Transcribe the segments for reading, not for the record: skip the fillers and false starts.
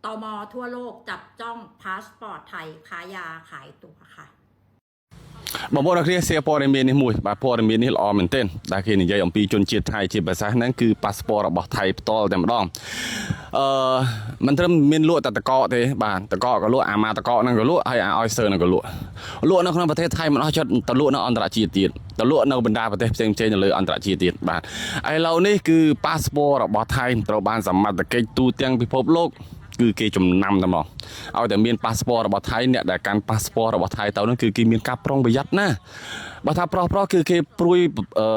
ตมทั่วโลกจับจ้องพาสปอร์ตไทยค้ายาขายตั๋วค่ะ បងប្អូនអរគ្នាសៀព័ត៌មាននេះមួយបាទព័ត៌មាននេះល្អមែនទែនដែលគេនិយាយអំពីជនជាតិថៃជាភាសាហ្នឹងគឺប៉ាសពតរបស់ថៃផ្ទាល់តែម្ដងអឺមិនត្រឹមមានលក់តែតកកទេបាទតកកក៏លក់អាម៉ាតកកហ្នឹងក៏លក់ហើយអាអយសឺហ្នឹងក៏លក់លក់នៅក្នុងប្រទេសថៃមិនអស់ចិត្តទៅលក់នៅអន្តរជាតិទៀតទៅលក់នៅបណ្ដាប្រទេសផ្សេងៗនៅលើអន្តរជាតិទៀតបាទឥឡូវនេះគឺប៉ាសពតរបស់ថៃត្រូវបានសមត្ថកិច្ចទូទាំងពិភពលោកគឺគេចំណាំតែមកឲ្យតែមានប៉ាសពតរបស់ថៃអ្នកដែលកាន់ប៉ាសពតរបស់ថៃទៅហ្នឹងគឺគេមានការប្រុងប្រយ័ត្នណាបើថាប្រុសប្រុសគឺគេព្រួយអឺ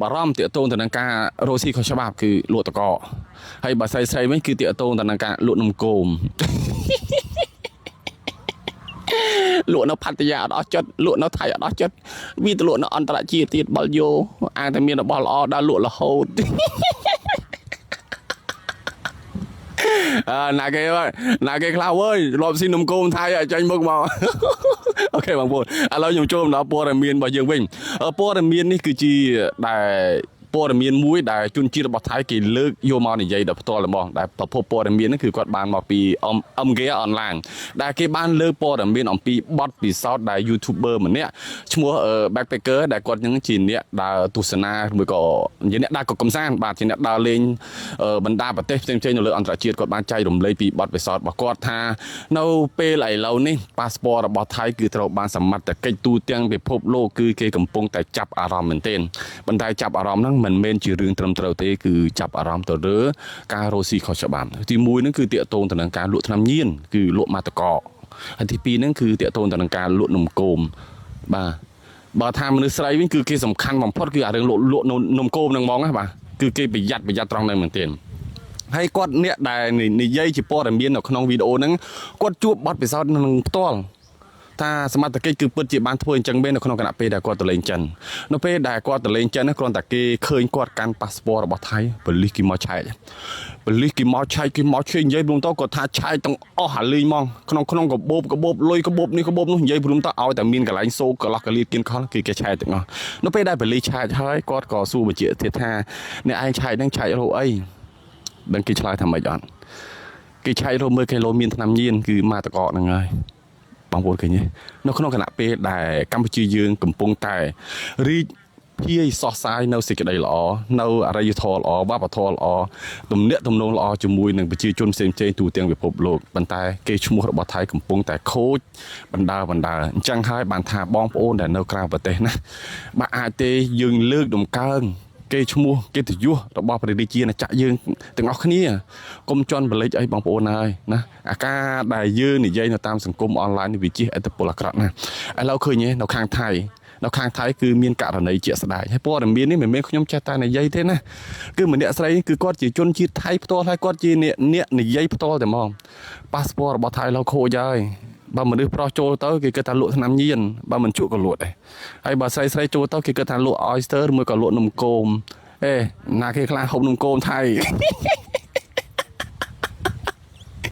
បារម្ភទាក់ទងទៅនឹងការរកស៊ីខុសច្បាប់គឺលក់តកកហើយបើស្រីស្រីវិញគឺទាក់ទងទៅនឹងការលក់នំគម លក់នៅផាត់យាអត់អស់ចិត្តលក់នៅថៃអត់អស់ចិត្តវាទៅលក់នៅអន្តរជាតិទៀតបលយោអាងតែមានរបស់ល្អដល់លក់រហូត អើណាគេណាគេខ្លះវើយធ្លាប់ស៊ីនំគមថៃឲ្យចាញ់មុខមក អូខេបងប្អូនឥឡូវខ្ញុំចូលមកដល់ព័ត៌មានរបស់យើងវិញព័ត៌មាននេះគឺជាដែលព័ត៌មានមួយដែលជនជាតិរបស់ថៃគេលើកយកមកនិយាយដល់ផ្ទាល់ហ្មងដែលប្រភពព័ត៌មានហ្នឹងគឺគាត់បានមកពី MG online ដែលគេបានលើកព័ត៌មានអំពីបទពិសោធន៍ដែល YouTuber ម្នាក់ឈ្មោះ Backpacker ដែលគាត់នឹងជាអ្នកដើរទស្សនាមួយក៏ជាអ្នកដើរកំសាន្តបាទជាអ្នកដើរលេងបណ្ដាប្រទេសផ្សេងៗនៅលើអន្តរជាតិគាត់បានចែករំលែកពីបទពិសោធន៍របស់គាត់ថានៅពេលឥឡូវនេះប៉ាសពតរបស់ថៃគឺត្រូវបានសមត្ថកិច្ចទូទាំងពិភពលោកគឺគេកំពុងតែចាប់អារម្មណ៍មែនទែនប៉ុន្តែចាប់អារម្មណ៍ហ្នឹងមិនមែនជារឿងត្រឹមត្រូវទេគឺចាប់អារម្មណ៍ទៅលើការរកស៊ីខុសច្បាប់ទី1ហ្នឹងគឺតាកតងទៅនឹងការលក់ថ្នាំញៀនគឺលក់ម៉ាតកកហើយទី2ហ្នឹងគឺតាកតងទៅនឹងការលក់នំគមបាទបើថាមនុស្សស្រីវិញគឺគេសំខាន់បំផុតគឺអារឿងលក់លក់នំគមហ្នឹងហ្មងណាបាទគឺគេប្រយ័ត្នប្រយ័ត្នត្រង់ហ្នឹងមែនទែនហើយគាត់អ្នកដែលនិយាយជាព័ត៌មាននៅក្នុងវីដេអូហ្នឹងគាត់ជួបបទពិសោធន៍នឹងផ្ទាល់ថាសមត្ថកិច្ចគឺពិតជាបានធ្វើអញ្ចឹងមែននៅក្នុងគណៈពេលដែលគាត់ទៅលេងចិននៅពេលដែលគាត់ទៅលេងចិនគ្រាន់តែគេឃើញគាត់កាន់ប៉ាសពតរបស់ថៃប៉ូលីសគេមកឆែកប៉ូលីសគេមកឆែកគេមកឆេនិយាយព្រមទៅគាត់ថាឆែកទាំងអស់អាលីងហ្មងក្នុងក្នុងកបោបកបោបលុយកបោបនេះកបោបនោះនិយាយព្រមទៅឲ្យតែមានកន្លែងសូកន្លោះកលៀតគៀនខលគឺគេឆែកទាំងអស់នៅពេលដែលប៉ូលីសឆែកហើយគាត់ក៏សួរបញ្ជាក់ទៀតថាអ្នកឯងឆែកហ្នឹងឆែករកអីដឹងគេឆ្លើយថាម៉េចអត់គេឆែករកមើលគីឡូមានថ្នាំញៀនគឺម៉ាតកកហ្នឹងហើយបងប្អូនឃើញទេនៅក្នុងគណៈពេលដែលកម្ពុជាយើងកំពុងតែរីកភាយសោះសាយនៅសេចក្តីល្អនៅអរិយធម៌ល្អវប្បធម៌ល្អទំនាក់ទំនងល្អជាមួយនឹងប្រជាជនផ្សេងៗទូទាំងពិភពលោកប៉ុន្តែគេឈ្មោះរបស់ថៃកំពុងតែខូចបណ្ដើបណ្ដើអញ្ចឹងហើយបានថាបងប្អូនដែលនៅក្រៅប្រទេសណាបើអាចទេយើងលើកដំកើងគេឈ្មោះកិត្តិយសរបស់ព្រះរាជាណាចក្រយើងទាំងអស់គ្នាកុំជន់បលិចអីបងប្អូនហើយណាអាការដែលយើងនិយាយនៅតាមសង្គមអនឡាញនេះវាជាឥទ្ធិពលអាក្រក់ណាស់ឥឡូវឃើញទេនៅខាងថៃនៅខាងថៃគឺមានករណីជាក់ស្ដែងហើយព័ត៌មាននេះមិនមែនខ្ញុំចេះតែនិយាយទេណាគឺម្នាក់ស្រីនេះគឺគាត់ជាជនជាតិថៃផ្ទាល់ហើយគាត់ជាអ្នកអ្នកនិយាយផ្ទាល់តែហ្មងប៉ាសពតរបស់ថៃឡូវខូចហើយបើមនុស្សប្រុសចូលទៅគេគិតថាលក់ថ្នាំញៀនបើមិនជក់ក៏លក់ដែរហើយបើស្រីស្រីចូលទៅគេគិតថាលក់ oyster ឬមួយក៏លក់នំគមអេណាគេខ្លះហូបនំគមថៃ